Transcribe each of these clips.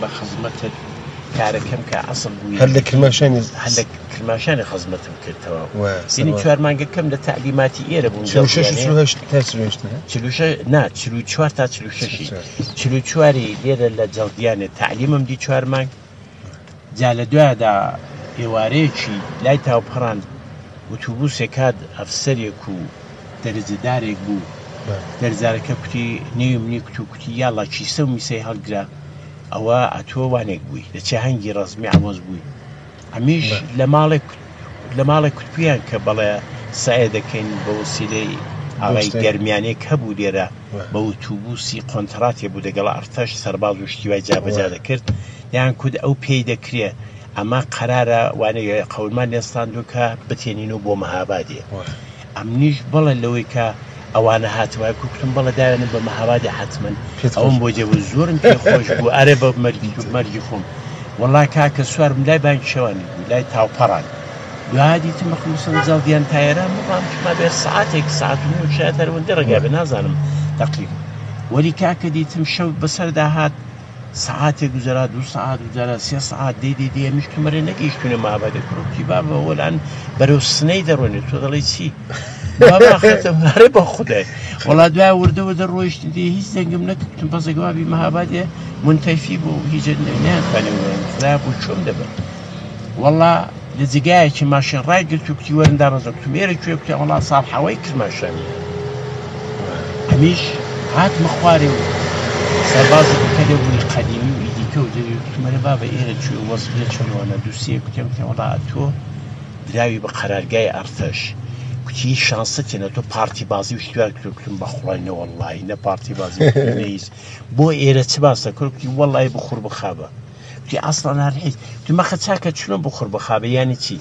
بە خزمەتت کارەکەم کە ئەسڵ بووی هەر لە کرماشانی هەر لە کرماشانی خزمەتم کرد تەواو وە، یعنی سەروە. چوار مانگەکەم لە تەعلیماتی ئێرە بووم 46 و جەڵدیانێ 48 تا 48 ی، 46 نا 44 تا 46 44. 44 لێرە لە جەڵدیانێ تەعلیمم دی چوار مانگ جا لە دوایدا ئێوارەیەکی لای تاوپەڕان ئوتوبوسێک هات ئەفسەرێک و دەرەجەدارێک بوو دەرزارەکە کوتی نێوی منی کوت و کوتی یاڵا کیسە و میسەی هەڵگرە ئەوە ئەتۆ وانێک بووی لە چێهەنگی ڕەزمی عەوەز بووی ئەمیش لە ماڵێک لە ماڵێک کوتپیان کە بەڵێ سعێ دەکەین بە وسیلەی ئاغای گەرمیانێک هەبوو لێرە بە ئوتوبوسی قۆنتراتێ بوو دەگەڵ ئەرتەش سەرباز و شتی وای جابەجا دەکرد دەیان کوت ئەو پێی دەکرێ ئەمە قەرارە وانەیە قەولمان لێستاندووە کە بتێنینەوە بۆ مەهابادێ. ئەمنیش بەڵێ لەوەی کە ئەوانە هاتبایە کوتم بەڵێ داوێنم بە مەهابادێ حەتمەن ئەوەم بۆ جێ بوو زۆرم پێ خۆش بوو ئەرێ بە مەرگی مەرگی خۆم وەڵا کاکە سوارم لای بانکی شەوانی بوو لای تاوپەڕان دوای دیتم بەخمسن جەڵدیان تایەرە مڕام چما بێ ساعتێک ساعت و نیو شایەت هەر ئەوەندە ڕێگا بێ نازانم دەقیق وەلی کاکە دیتم شەو بەسەردا هات سەعاتێک گوزەرا دوو سەعات گوزەرا سێ سەعات دەی دەی دەی ئەمیش کەمەرێ نەگەیشتوونە مابەدە کوڕ کوتی بابە وەلان بەرەو سنەی دەڕۆنێ تۆ دەڵێی چی بابا خەتم هەرێ بە خودای وەڵا دوای وردە وردە ڕۆیشتن دی هیچ دەنگم نەکردم بەس گوابی مەهابادێ مونتەفی بوو هیچ نەیانتوانی بڵێن خودایا بۆ کوێم دەبەن وەڵا لە جێگایەکی ماشێن ڕایگرت و کوتی وەرن دابەزن کوتم ئێرە کوێ کوتی وەڵا ساڵحاوای کرماشانی ئەمیش هاتمە خوارێ و سەربازی دیکە لێ بوونی قەدیمی و ئیدیکە و دەوی کوتم ئەرێ بابە ئێرە کوێ وەزعیە چۆنەوەنە دووسێ کوتم کوتم وەڵا تۆ دراوی بە قەرارگای ئەرتەش کوتی شانست تێنە تۆ پارتی بازی و شتیوان کردو کوتم بە خوڵای نەوەڵڵی نە پارتی بازی نە هیچ بۆ ئێرە چ باسە کرد کوتی وەڵڵی بخور بخابە کوتی ئەسڵەن هەر هیچ کوتی مەخە چاکە چلۆن بخور بخابە یانی چی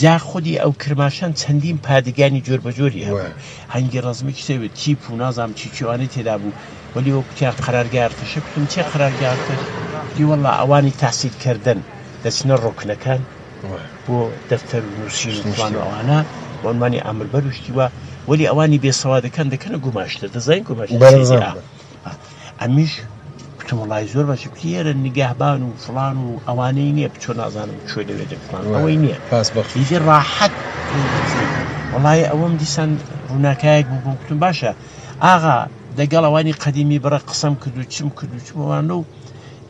جا خودی ئەو کرماشان چەندین پادگانی جۆر بە جۆری هەبوو هەنگی ڕەزمی کتێبێ تیپ و نازانم چی چیوانەی تێدا بوو وەلی وەک کوتیان قەرارگای ئەرتەشە کوتم چێ قەرارگای ئەرتەش کوتی وەڵا ئەوانی تەحسیل کردن دەچنە ڕوکنەکان بۆ دەفتەر و نووسین و فڵان و ئەوانە بە عنوانی ئامربەر و شتی وا وەلی ئەوانی بێسەوادەکان دەکەنە گوماشتە دەزانین گوماشتە چییە؟ ئەمیش کوتم وەڵای زۆر باشە کوتی ئێرە نیگەهبان و فڵان و ئەوانەی نییە بچۆ نازانم کوێ لەوێ دە فڵان ئەوەی نییە ئیدی ڕاحەت وەڵای ئەوەم دیسان ڕووناکایەک بوو بۆم کوتم باشە ئاغا دەگەڵ ئەوانی قەدیمی بڕە قسەم کرد و چم کرد و چمەوانە و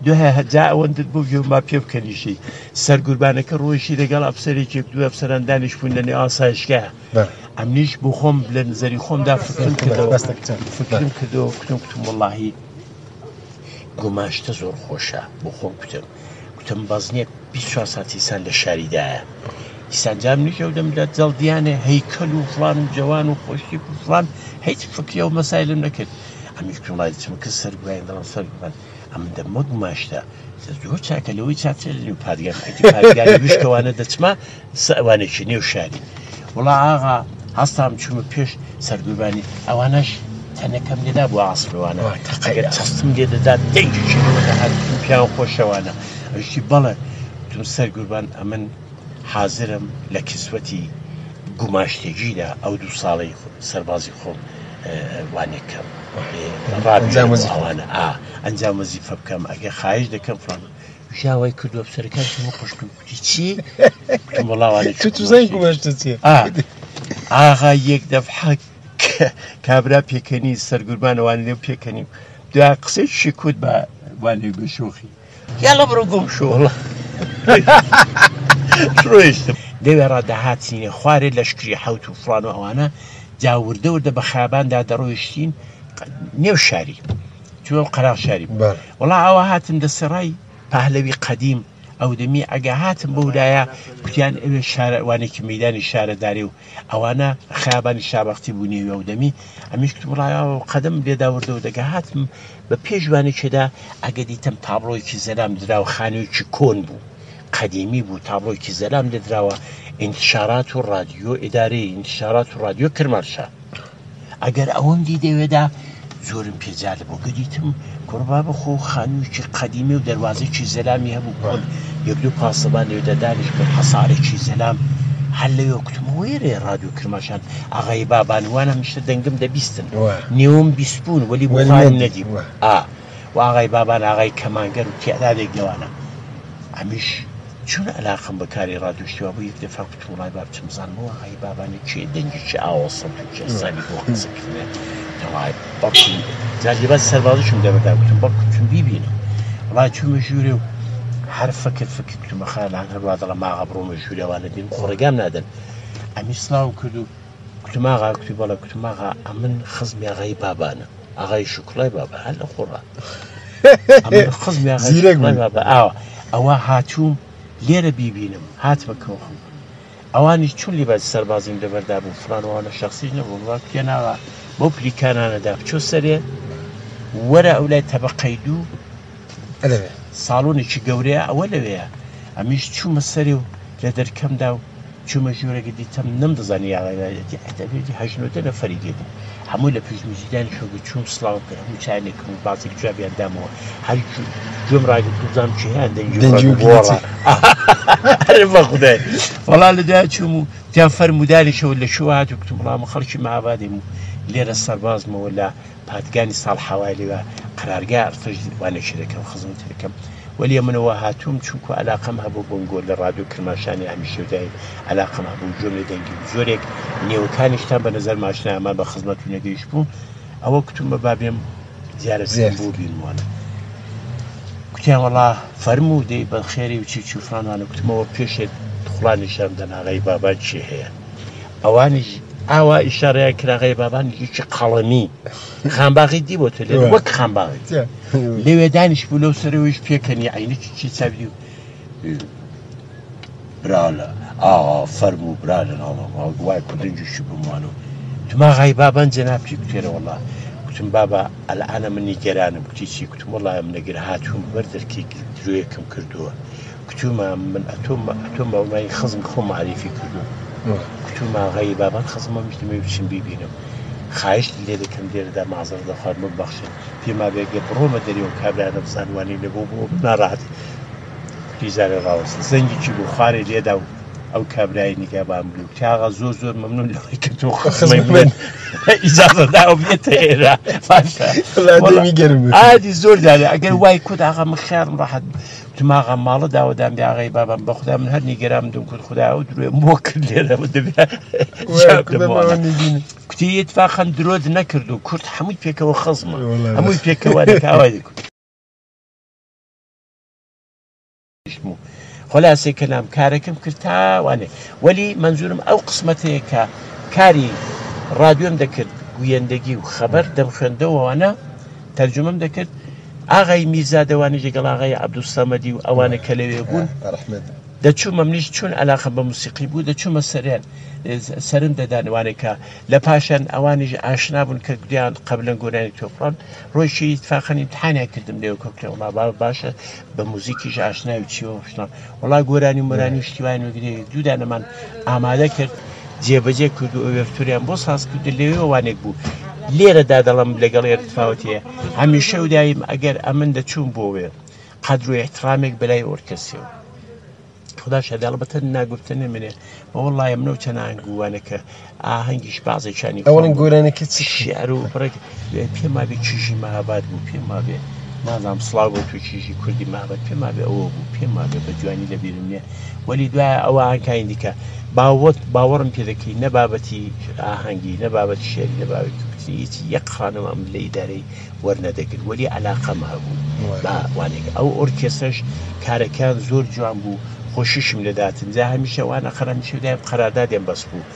دوای جا ئەوەندت بۆ گوێما پێ بکەنیشی سەرگوربانەکە ڕۆیشی دەگەڵ ئەفسەرێکی دوو ئەفسەران دانیش بوون لە نێو ئاسایشگا ئەمنیش بۆ خۆم لە نزەری خۆمدا فکرم کردەوە فکرم کردەوە کوتم کوتم وەڵاهی گوماشتە زۆر خۆشە بۆ خۆم کوتم کوتم بەس نییە 24 ساعت ئینسان لە شاریدایە ئیسان جام نیش ئەو دەم لە جەڵدیانێ هەیکەل و فڵان و جەوان و خۆشی و فڵان هیچ فکری ئەو مەسایلم نەکرد ئەمیش کوتم وەڵاهی دەچمە کە سەرگوایان دەڵم سەرگومان ئەمن دەمە گوماشتە زۆر چاکە لەوەی چاکترە لە نێو پادگان حەیتی پادگانی وشکەوانە دەچمە سەوانێکی نێو شاری وڵا ئاغا هەستام چوومە پێش سەرگوربانی ئەوانەش تەنەکەم لێدا بوو ئاسمەوانە ئەگەر چەستم لێ دەدا دەنگێکی لەوە دەهات پیاوە خۆشەوانە ئەوشی بەڵێ وتم سەرگوربان ئەمن حازرم لە کیسوەتی گوماشتێگیدا ئەو دوو ساڵەی سەربازی خۆم وانێک کەم ئەنجام وەزیفە بکەم ئەگەر خواهش دەکەم فڵان ژاوای کردو ئەفسەرەکان هەموو قشتم کوتی چی کوتم وەڵا وانێک تو توزای گوماشتە چیە ئاغا یەک دەفحە کابرا پێکەنی سەرگوربانەوان لێو پێکەنی دوا قسەی شکوت بە وانێک بە شۆخی یاڵا بڕۆ گوم شۆ وەڵا ڕۆیشتم لەوێ ڕا دەهاتینە خوارێ لەشکری حەوت و فڵان و ئەوانە جا وردە وردە بە خاباندا دەڕۆیشتین نێو شاری چوە قەراغ شاری بوو وەڵا ئەوە هاتم دە سەرای پەهلەوی قەدیم ئەو دەمی ئەگە هاتم بەو لایە کوتیان ئەوێ شارەوانێکی مەیدانی شارەداری و ئەوانە خیابانی شابەختی بوو نێوی ئەو دەمی ئەمیش کوتم وەڵا قەدەم لێدا وردە وردەگە هاتم بە پێش وانێکێدا ئەگە دیتم تابڵۆیەکی زەلام دراوە خانوویەکی کۆن بوو قەدیمی بوو تابڵۆیەکی زەلام لێدراوە ئینتشارات و ڕادیۆ ئیدارەی ئینتشارات و ڕادیۆ کرمانشا ئەگەر ئەوەم دی دەوێدا زۆرم پێ جالب بوو گە دیتم کوڕ بابە خۆ خانوویەکی قەدیمی و دەروازەیەکی زەلامی هەبوو کۆن یەک دوو پاسەبان لەوێدا دانیشتبوون حەسارێکی زەلام هەر لەوێ کوتم وێرێ ڕادیۆ کرماشان ئاغای بابان وان هەمیشە دەنگم دەبیستن نێوم بیستبوون وەلی بخارم نەدیبوو ئا. و ئاغای بابان ئاغای کەمانگەر و تیعدادێک لەوانە. ئەمیش چون عەلاقەم بە کاری ڕادیۆ شتی وا بوو یەک دەفعە کوتم وەڵای با بچم بزانم ئەو ئاغای بابانە کێ دەنگی چ ئاوا سەوت و چ حسابی بۆ قسە کردنە وەڵای بەڵکو جا لباس سەربازیشم دەبەردا گوتم بەڵکو چون بیبینم. وەڵای چوومە ژوورێ و هەر فکر فکر کوتم بەخوا لان هەر وا دەڵێم ئاغا بڕۆمە ژوورێ ئەوانە بینم خۆ ڕێگام نادەن. ئەمیش سڵاوم کرد و کوتم ئاغا کوتی بەڵێ کوتم ئاغا ئەمن خزمی ئاغای بابانم ئاغای شوکڵای بابا هەر لە خۆڕا ئەمن خزمی ئاغای زیرەک شوکڵای بووی. بابا ئاوا ئەوە هاتووم لێرە بیبینم هاتمە کۆخم ئەوانیش چون لیباسی سەربازیم لەبەردا بوو فڵان وانە شەخسیش نەبوون وا کوتیان ئاغا بەو پلیکانانەدا بچۆ سەرێ وەرە ئەو لای تەبەقەی دوو ئەلەوێ ساڵۆنێکی گەورەیە ئەوە لەوێیە ئەمیش چوومە سەرێ و لە دەرکەمدا و چوومە ژوورەکە دیتم نەمدەزانی یاغیایەتی ئەتەبێتی هەشت نۆ دە نەفەری لێ بوو هەموو لە پشت میزی دانیشتوون چووم سڵاوم کرد هەموو چایەکم و بازێک جوابیان دامەوە هەر گوێم ڕاگرت و بزانم کێ هەیان دەنگی دەنگی و و گریتی. بۆڕە ئەرێ بە خودای وەڵا لە دوای چووم و گوتیان فەرموو دانیشەوە لە کوێوە هاتوو گوتم وەڵا من خەڵکی مەهابادیم و لێرە سەربازمەوە لە پادگانی ساڵحاوای لەوێ قەرارگای ئەرتەش وانەکی دەکەم خزمەتی دەکەم وەلی منەوە هاتووم چونکو عەلاقەم هەبوو بۆنگۆ لە ڕادیۆ کرماشانی هەمیشە و دایم عەلاقەم هەبوو گوێم لە دەنگی و زۆرێک نێوەکانیشتان بە نەزەر ماشنامان بە خزمەت و نەگەیشت بوو ئەوە کوتم بە بابێم زیارەت زیارەت. بۆ بینموانە کوتیان وەڵا فەرموو دەی بە خێری و چی چی و فڵانوانە کوتمەوە پێشێت خوڵا نیشان بدەن ئاغای بابان چی هەیە ئەوانیش ئاوا ئیشارەیان کرد ئاغای بابان یەکی قەڵەمی خانباغی دیوە تۆ لێرە وەک خانباغی لەوێ دانیش بوو لەو سەرەوەیش پێکەنی عینەکی چی چاوی و برالە ئاغا فەرموو برالە ناڵە وای کوردنجیشی بموانەوە وتم ئاغای بابان جەنابتی کوتێرە وەڵا گوتم بابا ئەلئانە من نیگەرانم گوتی چی گوتم وەڵا من ئەگەر هاتووم بەر دەرکەی درۆیەکم کردووە گوتومە من ئەتۆم ئەتۆم بەڵمای خزم خۆم معریفی کردووم گوتومە ئاغای بابان خزمە میشتمێ بچم بیبینم خواهشت لێ دەکەم لێرەدا مازەرە دەخوارد ببەخشن پێما بێگە بڕۆمە دەرێ و کابرانە بزانوانی لە بۆ بۆ ناڕەحەتی کوتی جارێ ڕاوەستە زەنگێکی بۆ خوارێ لێدا و ئەو کابرای نیگابان بوو کوتی ئاغا زۆر زۆر مەمنون لەوەی کە تۆ خزمەی من ئیجازە داوە بێتە ئێرە باشە دەمی گەرم بوو. ئادی زۆر جارێ ئەگەر وای کوت ئاغا من خیارم ڕەحەت بوو. وتم ئاغا ماڵە داوەدان بێ ئاغای بابام بە خدا من هەر نیگەرام دوم کوت خدا ئەو درۆیەم بۆ کرد لێرە دەبێ وای جواب کوتم دەمەوە. ئەوە نەبینی. کوتی اتفاقا درۆت نەکرد و کورد هەمووی پێکەوە خزمە وەڵا هەمووی پێکەوە دەکاوای دەکرد خلاصەی کەلام کارەکەم کرد تا وانێ وەلی منزورم ئەو قسمەتەیە کە کاری ڕادیۆم دەکرد گویندەگی و خەبەر دەمخوێندەوەوانە تەرجمەم دەکرد ئاغای میرزادەوانی لەگەڵ ئاغای عەبدولسەمەدی و ئەوانە کە لەوێ بوون ڕەحمەت. دەچوومە منیش چون علاقەم بە موسیقی بوو دەچوومە سەریان سەرم دەدانوانێکە لە پاشان ئەوانیش ئاشنا بوون کە گوتیان قەبلەن گۆرانی تۆ فڵان ڕۆژی اتفاقا ئیمتحانیان کردم لێو کە گوتیان وەڵا با باشە بە موزیکیش ئاشناوی چیەوە شتان وەڵا گۆرانی و مۆرانی و شتی وایان وەگرێ دوو دانەمان ئامادە کرد جێبەجێ کرد و ئەوێرتوریان بۆ ساز کرد و لەوێ وانێک بوو لێرەدا دەڵم لەگەڵ ئێرتفاوتیە هەمیشە و دایم ئەگەر ئەمن دەچووم بۆ وێ قەدر و ئیحترامێک بەلای ئۆرکەسیەوە خدا شاهد البته ناگفتە نمێنێ وەڵڵای منەو چەند ئاهەنگوانە کە ئاهەنگیش بازێکیانی ئەوەڵین گۆرانەکە چی شعر و بڕێک پێم وابێ کیژی مەهاباد بوو پێم وابێ نازانم سڵاو بۆ تۆ کیژی کوردی مەهاباد پێم وابێ ئەوە بوو پێم وابێ بە جوانی لەبیرم نییە وەلی دوای ئەوە ئاهەنگانی دیکە باوەت باوەڕم پێ دەکەی نە بابەتی ئاهەنگی نە بابەتی شعری نە بابەتی کوتنی هیچ یەک خانم ئەم لە ئیدارەی وەرنەدەگرت وەلی علاقەم هەبوو با وانێک ئەو ئۆرکێسترەش کارەکان زۆر جوان بوو خۆشیشم لێداتن جا هەمیشە وانە قەرار هەمیشە دایم قەراردادیان بەس بوو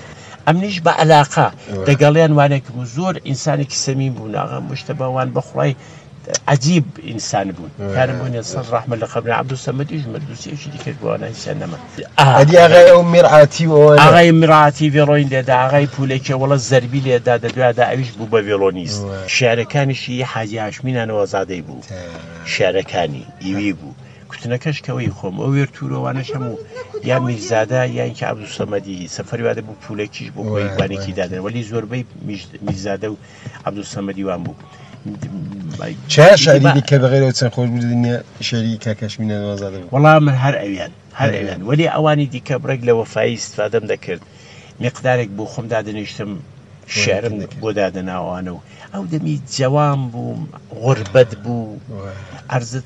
ئەمنیش بە علاقە دەگەڵیان وانێکم و زۆر ئینسانێکی سەمیم بوون ئاغا مشتەبا وان بەخڵای عجیب ئینسان بوون کارم بۆ نیە سەد ڕەحمە لە قەبری عەبدولسەمەدیش مرد و سێکی دیکەش بۆ ئەوانە هیچیان نەما. ئەدی ئاغای ئەو میرعاتی و ئەوانە؟ ئاغای میرعاتی ڤێڵۆین لێدا ئاغای پولەکێ وەڵە زەربی لێدا دەدوادا ئەویش بوو بە ڤێڵۆنیست شعرەکانیشی حاجی هاشمی نانەوازادەی بوو شعرەکانی ئیوی بوو کوتنەکەش کەوەی خۆم ئەو وێرتورەوانەش هەموو یا میرزادە یان کە عەبدولسەمەدی سەفەری وادە بوو پولەکیش بۆ خۆی وانێکی دادەن وەلی زۆربەی میرزادە و عەبدولسەمەدی وان بوو. چه شعری دیکە بەغێرەوە چەند خۆش بوو دنیا شعری کاک هاشمی نانەوازادە بوو؟ وەڵا من هەر ئەویان هەر ئەویان وەلی ئەوانی دیکە بڕێک لە وەفایی استفادەم دەکرد مقدارێک بۆ خۆم دادەنیشتم شعرم بۆ دادەناوانە و ئەو دەمی جەوان بووم، غوربەت بوو، عەرزت.